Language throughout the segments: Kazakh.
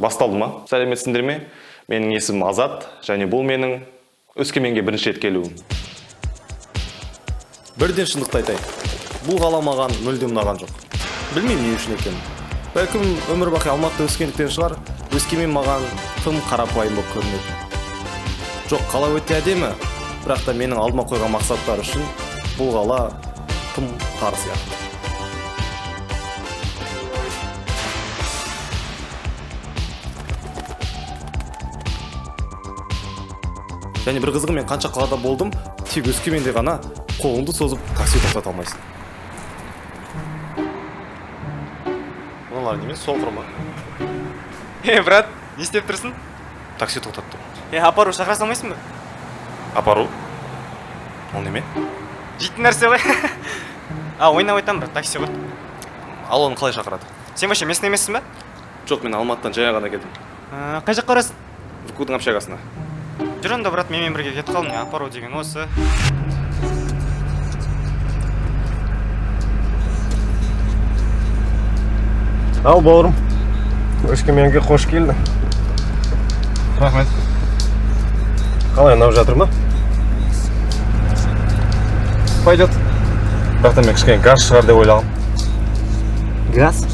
Басталды ма? Сәлеметсіңдер ме? Менің есімім Азат және бұл менің Өскеменге бірінші рет келуім. Бірден шындықты айтайын, бұл қала маған мүлдем ұнаған жоқ. Білмеймін, не үшін екенін. Бәлкім, өмір бақи Алматыда өскендіктен шығар. Өскемен маған тым қарапайым болып көрінеді. Жоқ, қала өте әдемі, бірақ та менің алдыма қойған мақсаттар үшін бұл қала тым тар сияқты. Және бір қызығы, мен қанша қалада болдым, тек Өскеменде ғана қолыңды созып такси тоқтата алмайсың. Мыналар немен, соқыр ма? Е, брат, не істеп тұрсың? Такси тоқтаттым. Е, апару шақыра салмайсың ба? Апару ол неме? Жейтін нәрсе ғой. А, ойнап айтамын, брат, такси ғой. Ал оны қалай шақырады? Сен вообще местный емессің ба? Жоқ, мен Алматыдан жай ғана келдім. Ә, қай жаққа барасың? ВКУ-дың общагасына. Жүр онда, брат, менімен бірге кетіп қалдым. Апару деген осы. Ал, бауырым, Өскеменге қош келдің. Рахмет. Қалай, ұнап жатыр ма? Пойдет, бірақ та мен кішкене газ шығар деп ойлағанмын. Газ?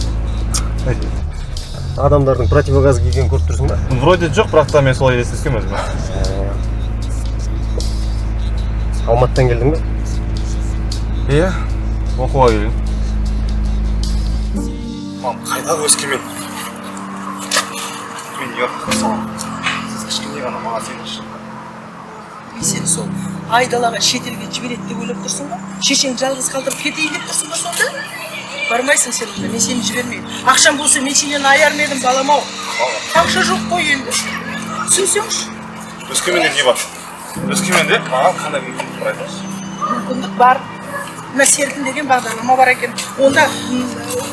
Адамдардың противогаз кигенін көріп тұрсың ба? Вроде жоқ, бірақ та мен солай елестеткенмін өзіме. Алматыдан келдің бе? Иә, оқуға келгенмін. Мам, қайдағы Өскемен? Мен Нью-Йоркқа саламын, сіз кішкене ғана маған сеніңізші. Сені сол айдалаға, шетелге жібереді деп ойлап тұрсың ба? Шешеңді жалғыз қалдырып кетейін деп тұрсың ба сонда? Бармайсың сен онда, мен сені жібермеймін. Ақшам болса, мен сенен аяр ма едім, балам ау? Ақша жоқ қой енді, түсінсеңші. Өскеменде не бар? Өскеменде маған қандай мүмкіндік бар, айтыңызшы? Мүмкіндік бар. Мына «Серпін» деген бағдарлама бар екен. Онда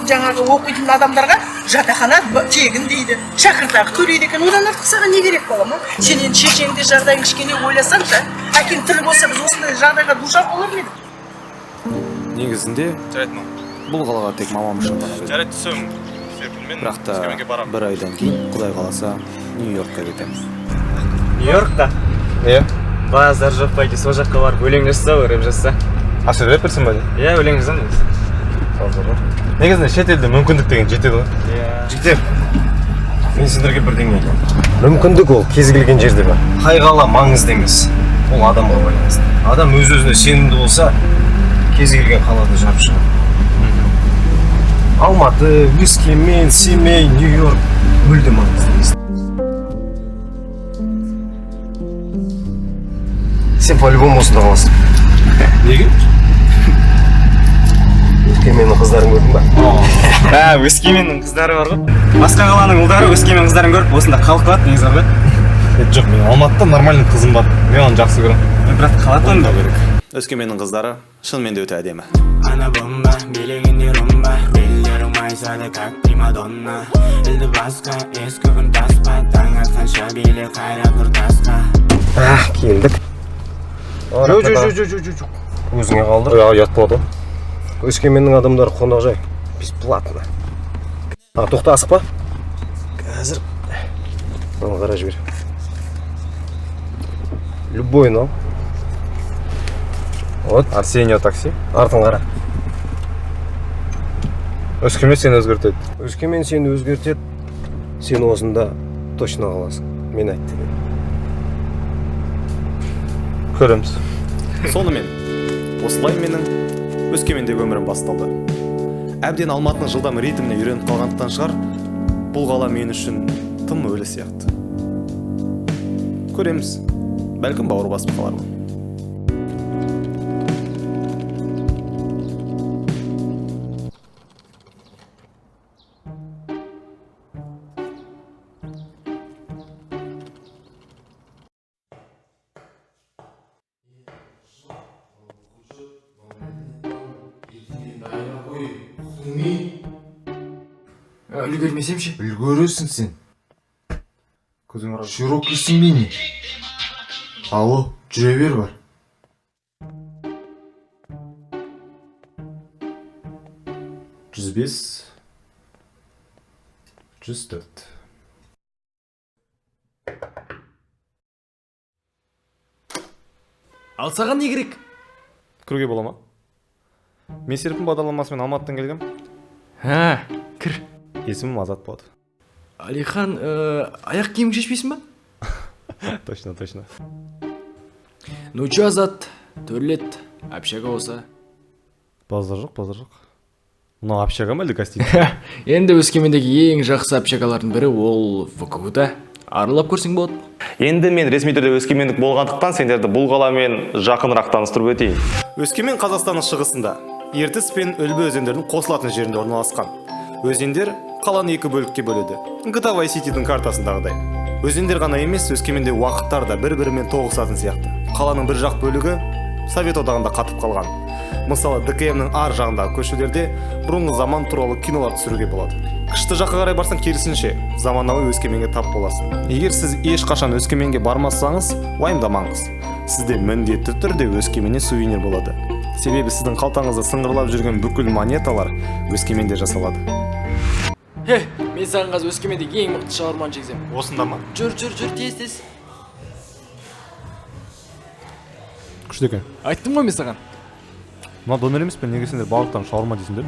жаңағы оқитын адамдарға жатақхана тегін дейді, шәкіртақы төлейді екен. Одан артық саған не керек, балам ау? Сен енді шешеңді, жағдайың кішкене ойласаңшы. Әкең тірі болса, біз осындай жағдайға душар болар ма едік? Негізінде Жарайды, мам. бұл қалаға тек мамам үшін ғана келдім. Жарайды, түсемін. Серпінмен Бірақ та Өскеменге барамын. бір айдан кейін, құдай қаласа, Нью Йоркқа кетемін. Нью-Йоркқа? Иә. Базар жоқ, байке, сол жаққа барып өлең жазса ғой, рэп жазса. А, сен рэперсің ба? Иә, өлең жазамын негізі. Негізінде шетелде мүмкіндік деген жетеді ғой. Иә. Жігіттер, мен сендерге бірдеңе айтайын. Мүмкіндік ол кез келген жерде бар. Қай қала маңызды емес, ол адамға байланысты. Адам өз өзіне сенімді болса, кез келген қалада жарып шығады. Алматы, Өскемен, Семей, Нью Йорк мүлде маңызды емес. Сен по-любому осында қаласың. Неге? Өскеменнің қыздарын көрдің ба? Ә, Өскеменнің қыздары бар ғой. Басқа қаланың ұлдары Өскемен қыздарын көріп, осында қалып қалады негізі бар ғой. Е, жоқ, мен Алматыда нормальный қызым бар, мен оны жақсы көремін. Е, брат, қалады онда. Керек. Өскеменнің қыздары шынымен де өте әдемі. Она бомба, билегенде румба. Белдері майсады, как примадонна. Ілді басқа, ескі үн таспа. Таң атқанша биле, қайрат Нұртасқа. А, келдік. Жоқ, жоқ, жоқ, жоқ, жоқ, жоқ. Өзіңе қалдыр. Ұят болады ғой. Өскеменнің адамдары қонақжай, бесплатно. А, тоқта, асықпа. Қазір мынаны қара, жібер. Любойын ал. Вот. Арсенио такси. Артын қара. Өскемен сені өзгертеді. Өскемен сені өзгертеді. Сен осында точно қаласың, мен айтты дедім. Көреміз. Сонымен, осылай менің Өскемендегі өмірім басталды. Әбден Алматының жылдам ритміне үйреніп қалғандықтан шығар, бұл қала мен үшін тым өлі сияқты. Көреміз, бәлкім, бауыр басып қалармын. Үлгермесем ше? Үлгересің сен. Көзің. Широкийсің бе, не? Алло, жүре бер, бар. 105, 104. Ал саған не керек? Кіруге бола ма? Мен Серпін бағдарламасымен Алматыдан келгем. Ә, кір. Есімім Азат болады. Алихан, аяқ киіміңді шешпейсің ба? Точно, точно. Ну чё, Азат, төрлет, общага болса. Базар жоқ, базар жоқ. Мынау общага ма, әлде гостиница? Енді Өскемендегі ең жақсы общагалардың бірі ол ВКУ-да. Аралап көрсең болады. Енді мен ресми түрде өскемендік болғандықтан, сендерді бұл қаламен жақынырақ таныстырып өтейін. Өскемен Қазақстанның шығысында, Ертіс пен Үлбі өзендерінің қосылатын жерінде орналасқан. Өзендер қаланы екі бөлікке бөледі. GTA Vice City'дің картасындағыдай. Өзендер ғана емес, Өскеменде уақыттар да бір-бірімен тоғысатын сияқты. Қаланың бір жақ бөлігі Совет одағында қатып қалған. Мысалы, ДКМ-нің ар жағындағы көшелерде бұрынғы заман туралы кинолар түсіруге болады. Күшті жаққа қарай барсаң, керісінше, заманауи Өскеменге тап боласың. Егер сіз ешқашан Өскеменге бармасаңыз, уайымдамаңыз. Сізде міндетті түрде Өскеменнен сувенир болады. Себебі сіздің қалтаңызда сыңғырлап жүрген бүкіл монеталар Өскеменде жасалады. Хе, мен саған қазір Өскемендегі ең мықты шаурманы жегіземін. Осында ма? Жүр, жүр, жүр, тез, тез. Күшті екен. Айттым ғой мен саған. Мына донер емес пе? Неге сендер барлықтарың шаурма дейсіңдер?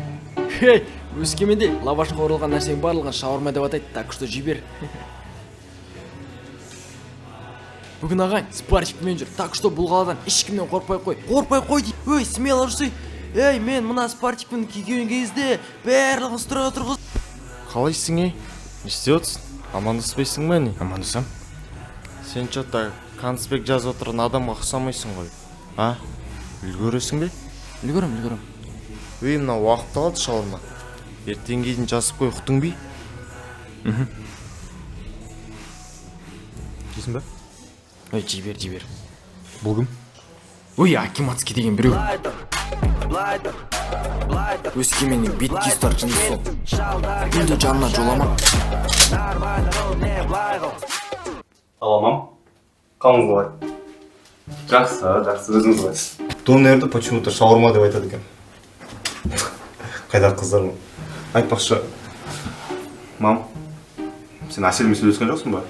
Хей, Өскеменде лавашқа оралған нәрсенің барлығын шаурма деп атайды, так что жібер. Бүгін ағайын спарчикпен жүр, так что бұл қаладан ешкімнен қорықпай қой. Қорықпай қой дейді. Өй, смело жүрсей. Ей, мен мына спартикпен киген кезде барлығын стройға тұрғыз. Қалайсың, ей? Не істеп отырсың? Амандаспайсың ба, не? Амандасам. Сен че-то конспект жазып отырған адамға ұқсамайсың ғой. А? Үлгересің бе? Үлгерем, үлгерем. Өй, мына уақыт алады шаурма. Ертеңге дейін жазып қой, ұқтың бе? Жейсің бе? Ой, жібер, жібер. Бұл кім? Ой, акиматский деген біреу. Өскеменнің бетке ұстар жынды сол. Мүлде жанына жолама. Алло, мам. Қалыңыз қалай? Жақсы, жақсы, өзіңіз қалайсыз? Донерді почему-то шаурма деп айтады екен. Қайдағы қыздар ма? Айтпақшы, мам, сен Әселмен сөйлескен жоқсың ба?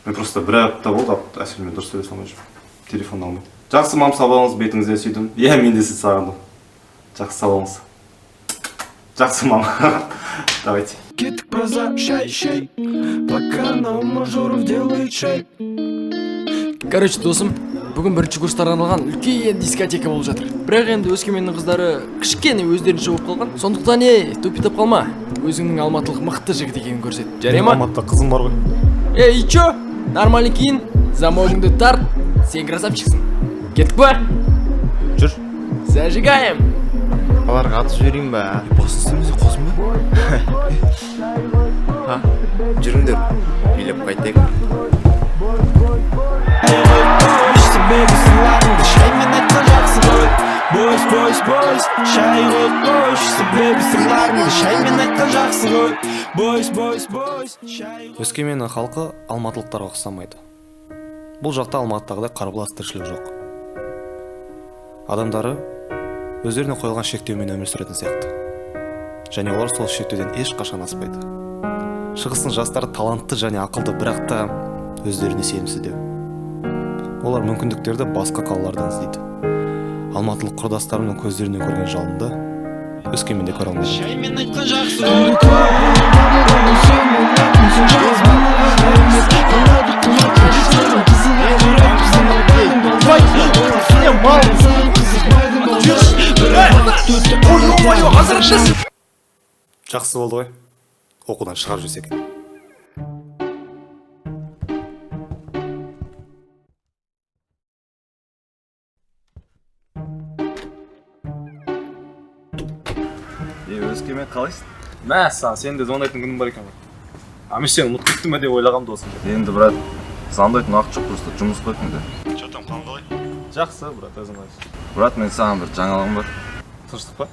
Мен просто бір апта болды, Әселмен дұрыс сөйлесе алмай жүрмін. Телефон алмайды. Жақсы, мам, сау болыңыз, бетіңізден сүйдім. Иә, мен де сізді сағындым. Жақсы, сау болыңыз. Жақсы, мам. Давайте. Кеттік проза, шай, шай. Пока на мажоров делает шай. Короче, досым, бүгін бірінші курстарға арналған үлкен дискотека болып жатыр. Бірақ енді Өскеменнің қыздары кішкене өздерінше болып қалған. Сондықтан, ей, тупитап қалма. Өзіңнің алматылық мықты жігіт екенін көрсет. Жарай ма? Алматыда қызым бар ғой. Ей, и чё? Нормально киін, замогыңды тарт, сен красавчиксің. Кеттік па? Жүр. Зажигаем! Баларға атып жіберейін ба? Басын істемесе қосын ба? Ха? Жүріңдер, билеп қайтайық. Себебі сырларыңды шаймен айтқан жақсы ғой. Бойс, бойс, бойс, шай қойып қойшы. Себебі сырларыңды шаймен айтқан жақсы ғой. Бойс, бойс, бойс, шай. Өскеменнің халқы алматылықтарға ұқсамайды. Бұл жақта Алматыдағыдай қарбалас тіршілік жоқ. Адамдары өздеріне қойылған шектеумен өмір сүретін сияқты. Және олар сол шектеуден ешқашан аспайды. Шығыстың жастары талантты және ақылды, бірақ та өздеріне сенімсіздеу. Олар мүмкіндіктерді басқа қалалардан іздейді. Алматылық құрдастарымның көздерінен көрген жалынды Өскеменде көре алмадым. Шаймен айтқан жақсы ғой. Жақсы болды ғой. Оқудан шығарып жіберсе екен. Е, Өскемен, қалайсың? Мәссаған, сен де звондайтын күнің бар екен ғой. А мен сені ұмытып кеттім бе деп ойлағам, досым. Енді, брат, звондайтын уақыт жоқ, просто жұмыс қой күнде. Че там, қалың қалай? Жақсы, брат, өзің қалайсың? Брат, мен саған бір жаңалығым бар. Тыныштық па?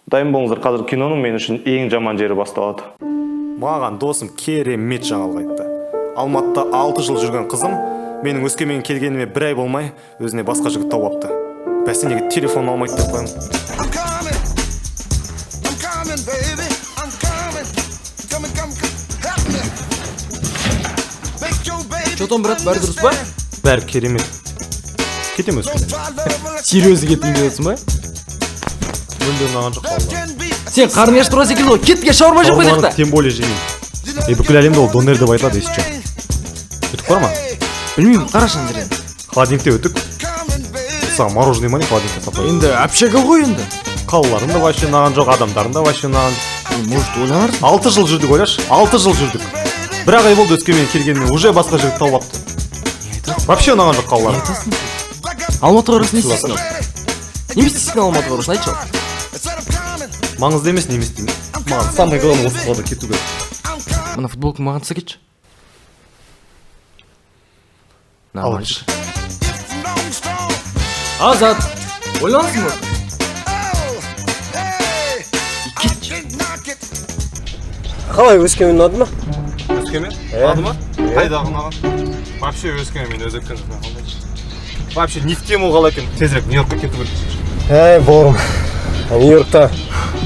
Дайын болыңыздар, қазір киноның мен үшін ең жаман жері басталады. Маған досым керемет жаңалық айтты. Алматыда 6 жыл жүрген қызым менің Өскеменге келгеніме бір ай болмай өзіне басқа жігіт тауып алыпты. Бәсе, неге телефон алмайды деп қоямын. I'm coming. I'm coming, baby. I'm coming. Coming, come, come. Help me. Make your baby Чё там, брат, бәрі дұрыс па? Бәрі керемет. Кетемін Өскеменнен. Серьезно, кетейін деп отырсың ба? Мүлде ұнаған жоқ қалалар. Сен қарның ашып тұрған секілді ғой. Кеттік, шаурма жеп қояйық Шаурманы та. тем более жемеймін. Е, бүкіл әлемде ол донер деп айтылады, если че. Үтік бар ма? Білмеймін, қарашы ана жерден. Холодильникте үтік. Саған мороженое ма, не, холодильникте сақтайды? Енді общага ғой енді. Қалаларың да вообще ұнаған жоқ, адамдарың да вообще ұнаған жоқ. Может, ойланарсың. 6 жыл жүрдік, ойлашы, 6 жыл жүрдік. Бір ақ ай болды Өскеменге келгеніме, уже басқа жігіт тауып алыпты. Вообще ұнаған жоқ қалалар. Не айтасың сен? Алматыға барасың, не істейсің ал? Не істейсің алматыға барасың, айтшы ал. Маңызды емес, не істеймін. Маған самое главное осы қалада кету керек. Мына футболка маған түсе кетші. Ал. Нормально. Азат, ойланасың ба? Кетші. Қалай, Өскемен ұнады ма? Өскемен? Ұнады ма? Қайдағы ұнаған? Вообще Өскемен мені өзектен жоқ. Вообще не в тему қала екен. Тезірек Нью-Йоркқа кету керек. Әй, бауырым, Нью Йоркта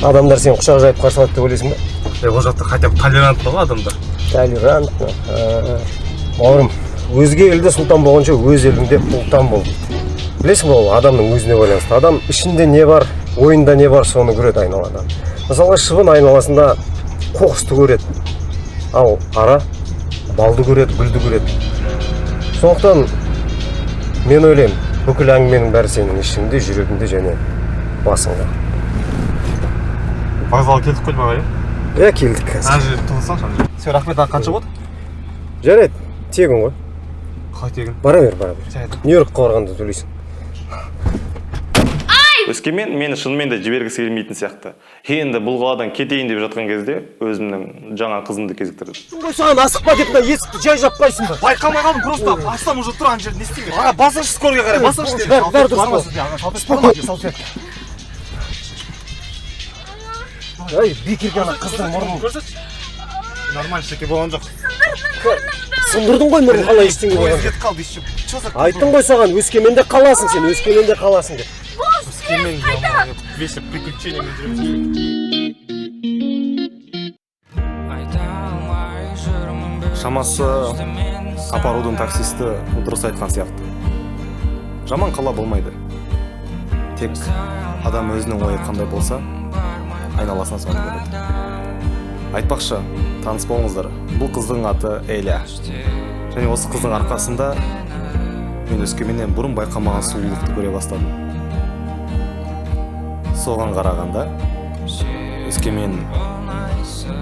адамдар сені құшақ жайып қарсы алады деп ойлайсың ба? Е, ол жақта хотя бы толерантный ғой адамдар. Толерантно. Бауырым, өзге елде сұлтан болғанша, өз еліңде ұлтан бол дейді. Білесің ба, ол адамның өзіне байланысты. Адам ішінде не бар, ойында не бар, соны көреді айналадан. Мысалға, шыбын айналасында қоқысты көреді, ал ара балды көреді, гүлді көреді. Сондықтан мен ойлаймын, бүкіл әңгіменің бәрі сенің ішіңде, жүрегіңде және басыңда. Вокзалға келдік қой, баға, иә? Иә, келдік қазір. Ана жерде тоқтасаңшы, ана жерде. Все, рахмет, аға, қанша болды? Жарайды, тегін ғой. Қалай тегін? Бара бер, бара бер. Жарайды. Нью Йоркқа барғанда төлейсің. Өскемен мені шынымен де жібергісі келмейтін сияқты. Енді бұл қаладан кетейін деп жатқан кезде өзімнің жаңа қызымды кезіктірдім. Ғой саған, асықпа деп, мына есікті жай жаппайсың ба? Байқамай қалдым, просто ашсам, уже тұр ана жерде, не істеймін? Аға, басыңызшы скорыйға қарай, басыңызшы. Бәрі, бәрі дұрыс болады. Спокойно, салфетка. Ай, бекерге ана қыздың мұрнын Көрсетші. Нормально, ештеңе болған жоқ. Сындырдың ғой мұрнын, қалай ештеңе болған Пойыз жоқ? кетіп қалды еще. Че за Айттым ғой саған, Өскеменде қаласың сен, Өскеменде қаласың деп. Өскемен, ё-моё, вечно приключениямен жүреміз. Шамасы, апарудың таксисті дұрыс айтқан сияқты. Жаман қала болмайды. Тек адам өзінің ойы қандай болса, айналасына соны береді. Айтпақшы, таныс болыңыздар. Бұл қыздың аты Эля. Және осы қыздың арқасында мен Өскеменнен бұрын байқамаған сұлулықты көре бастадым. Соған қарағанда, Өскемен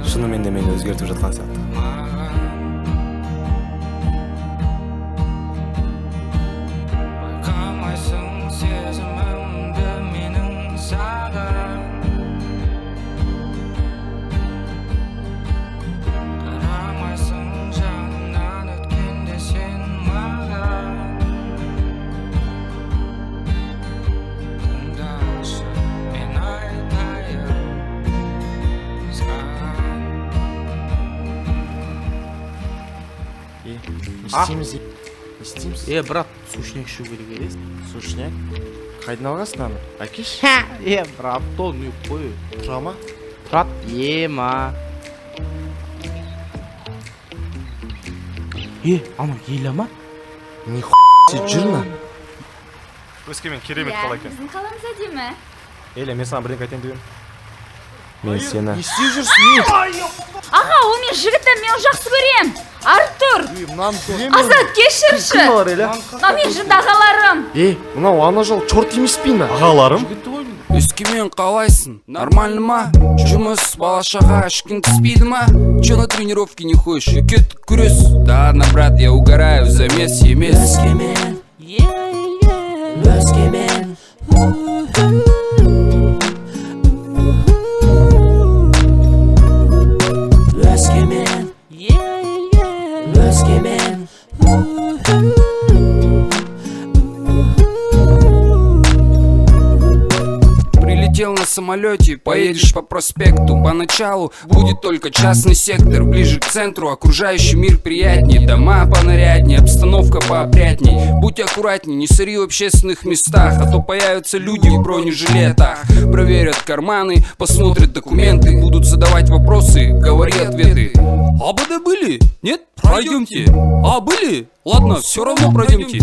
шынымен де мені өзгертіп жатқан сияқты. Байқамайсың сезімімді менің саған. Қарамайсың жанымнан өткенде сен маған. Тыңдашы, мен айтайын саған. Не істейміз, не істейміз? Е, брат, сушняк ішу керек еді. Сушняк қайдан алғансың? Аны әкеші. Е, брат, то не қой. Тұра ма? Тұрады ема. Е, анау Еля ма? Не жүр мына. Өскемен керемет қала екен. Біздің қаламыз әдемі. Эля, мен саған бірдеңе айтайын деп едім. Мен сені Не істеп жүрсің, не? Аға, ол мен жігітім, мен оны жақсы көрем. Артур! Мынаны білемін. Азат, кешірші. Кім олар, Эля? Мынау менің жынды ағаларым. Е, мынау ана жол черт емес пе мына? Ағаларым? Өскемен, қалайсың? Нормально ма? Жұмыс, бала шаға ешкім түспейді ма? Че на тренировки не ходишь? Кеттік күрес. Да ладно, брат, я угораю, замес емес. Өскемен, Өскемен. Өскемен, Өскемен. Прилетел на самолете, поедешь по проспекту. Поначалу будет только частный сектор. Ближе к центру окружающий мир приятнее. Дома понаряднее, обстановка поопрятней. Будь аккуратней, не сори в общественных местах, а то появятся люди в бронежилетах. Проверят карманы, посмотрят документы. Будут задавать вопросы, говори ответы. А БД были? Нет? Пройдемте. А были? Ладно, все равно пройдемте.